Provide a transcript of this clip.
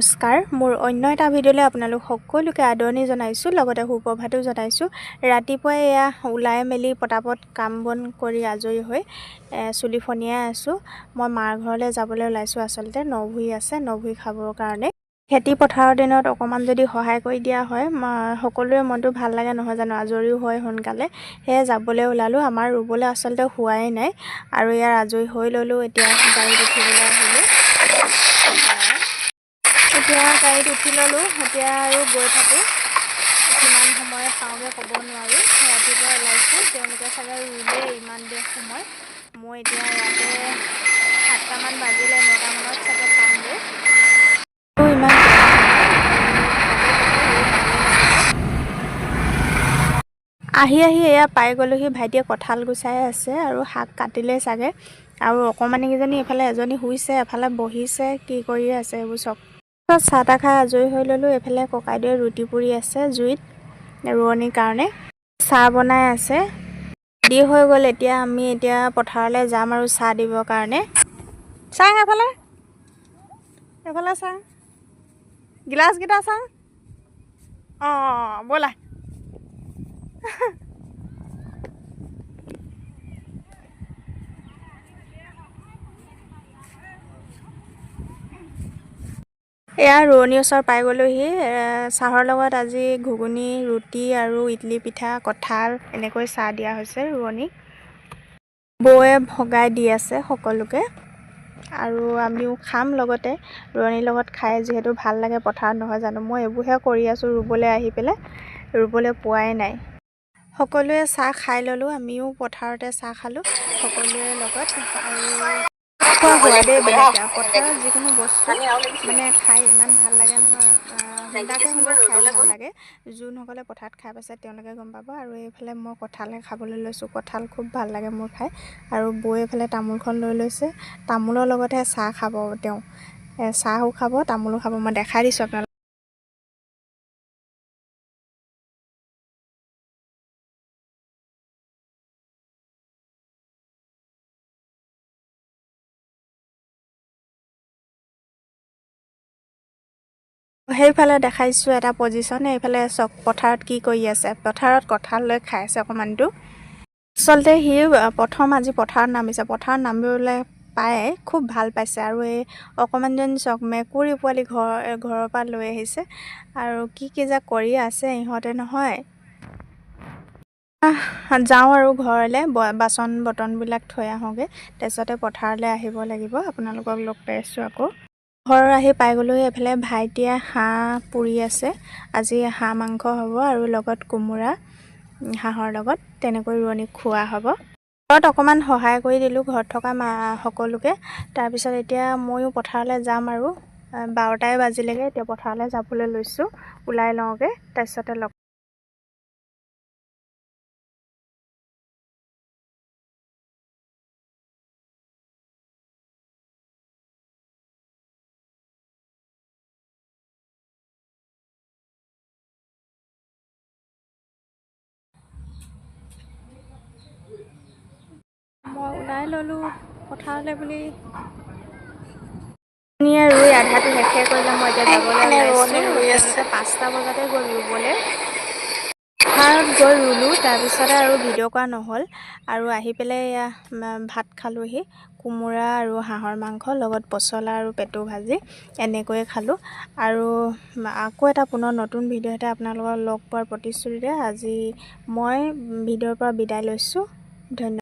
নমস্কাৰ, মোৰ অন্য এটা ভিডিঅ'লৈ আপোনালোক সকলোকে আদৰণি জনাইছোঁ, লগতে সুপ্ৰভাতো জনাইছোঁ। ৰাতিপুৱাই এয়া ওলাই মেলি পটাপট কাম বন কৰি আজৰি হৈ চুলি ফণিয়াই আছোঁ। মই মাৰ ঘৰলৈ যাবলৈ ওলাইছোঁ। আচলতে নভুই আছে, নভুই খাবৰ কাৰণে। খেতি পথাৰৰ দিনত অকণমান যদি সহায় কৰি দিয়া হয়, সকলোৰে মনটো ভাল লাগে, নহয় জানো? আজৰিও হয় সোনকালে। সেয়ে যাবলৈ ওলালোঁ। আমাৰ ৰুবলৈ আচলতে হোৱাই নাই। আৰু ইয়াৰ আজৰি হৈ ল'লোঁ। এতিয়া গাড়ীত উঠিবলৈ আহিলোঁ। এতিয়া গাড়ীত উঠি ল'লোঁ। এতিয়া আৰু গৈ থাকোঁ। কিমান সময়ত পাওঁগৈ ক'ব নোৱাৰোঁ। ৰাতিপুৱা ওলাইছোঁ, তেওঁলোকে চাগে ৰুলেই ইমান দেৰি সময়। মই এতিয়া ইয়াতে 7টামান বাজিলে, 9টামানত চাগে পামগৈ। ইমান গৰম আৰু আহি আহি এয়া পাই গ'লোহি। ভাইটিয়ে কঁঠাল গুচাই আছে আৰু শাক কাটিলেই চাগে। আৰু অকণমানিকেইজনী এইফালে এজনী শুইছে, এফালে বহিছে, কি কৰি আছে এইবোৰ চব। চাহ তাহ খাই আজৰি হৈ ল'লোঁ। এইফালে ককাইদেৱে ৰুটি পুৰি আছে জুইত, ৰোৱনীৰ কাৰণে চাহ বনাই আছে। ৰেডি হৈ গ'ল। এতিয়া আমি এতিয়া পথাৰলৈ যাম আৰু চাহ দিবৰ কাৰণে। চাং, এফালে এফালে চাং, গিলাচকেইটা চাং। অঁ, ব'লা। এয়া ৰোৱনী ওচৰ পাই গ'লোহি। চাহৰ লগত আজি ঘুগুনি, ৰুটি আৰু ইডলি পিঠা, কঁঠাল, এনেকৈ চাহ দিয়া হৈছে ৰোৱনীক। বৌয়ে ভগাই দি আছে সকলোকে আৰু আমিও খাম লগতে। ৰোৱনীৰ লগত খাই যিহেতু ভাল লাগে পথাৰত, নহয় জানো? মই এইবোৰহে কৰি আছোঁ ৰুবলৈ আহি পেলাই, ৰুবলৈ পোৱাই নাই। সকলোৱে চাহ খাই ল'লোঁ। আমিও পথাৰতে চাহ খালোঁ সকলোৰে লগত। আৰু খোৱা সোৱাদেই বেলেগ। পথাৰত যিকোনো বস্তু মানে খাই ইমান ভাল লাগে নহয়, সুদাকৈ হ'লেও খাই ভাল লাগে। যোনসকলে পথাৰত খাই পাইছে, তেওঁলোকে গম পাব। আৰু এইফালে মই কঁঠালহে খাবলৈ লৈছোঁ। কঁঠাল খুব ভাল লাগে মোৰ খাই। আৰু বৌ এইফালে তামোলখন লৈ লৈছে। তামোলৰ লগতহে চাহ খাব তেওঁ। চাহো খাব, তামোলো খাব। মই দেখাই দিছোঁ আপোনালোকক। সেইফালে দেখাইছোঁ এটা পজিশ্যন। এইফালে চক, পথাৰত কি কৰি আছে? পথাৰত কঁঠাল লৈ খাই আছে অকণমানটো। আচলতে সি প্ৰথম আজি পথাৰত নামিছে। পথাৰত নামিবলৈ পাই খুব ভাল পাইছে। আৰু এই অকণমানজনী চাওক, মেকুৰী পোৱালি ঘৰৰ পৰা লৈ আহিছে। আৰু কি কি যে কৰি আছে ইহঁতে নহয়। যাওঁ আৰু ঘৰলৈ, বাচন বৰ্তনবিলাক থৈ আহোঁগৈ, তাৰপিছতে পথাৰলৈ আহিব লাগিব। আপোনালোকক লগ পাই আছোঁ আকৌ। ঘৰ আহি পাই গ'লোহি। এইফালে ভাইটিয়ে হাঁহ পুৰি আছে। আজি হাঁহ মাংস হ'ব আৰু লগত কোমোৰা, হাঁহৰ লগত তেনেকৈ ৰোৱনীক খোৱা হ'ব। ঘৰত অকণমান সহায় কৰি দিলোঁ ঘৰত থকা মা সকলোকে। তাৰপিছত এতিয়া ময়ো পথাৰলৈ যাম। আৰু 12টাই বাজিলেগৈ। এতিয়া পথাৰলৈ যাবলৈ লৈছোঁ। ওলাই লওঁগৈ, তাৰপিছতে লগ মই ওলাই ল'লোঁ পথাৰলৈ বুলি। ৰুই আধাটো শেষে কৰিলে। মই এতিয়া যাবলৈ ৰোৱনী ওলাইছোঁ। ৰুই আছে। তেওঁলোকে 5টা বজাতে গ'ল ৰুবলৈ। পথাৰত গৈ ৰুলোঁ, তাৰপিছতে আৰু ভিডিঅ' কৰা নহ'ল। আৰু আহি পেলাই এয়া ভাত খালোঁহি। কোমোৰা আৰু হাঁহৰ মাংস, লগত পচলা আৰু পেটু ভাজি, এনেকৈয়ে খালোঁ। আৰু আকৌ এটা পুনৰ নতুন ভিডিঅ' এটা আপোনালোকক লগ পোৱাৰ প্ৰতিশ্ৰুতিৰে আজি মই ভিডিঅ'ৰ পৰা বিদায় লৈছোঁ। ধন্যবাদ।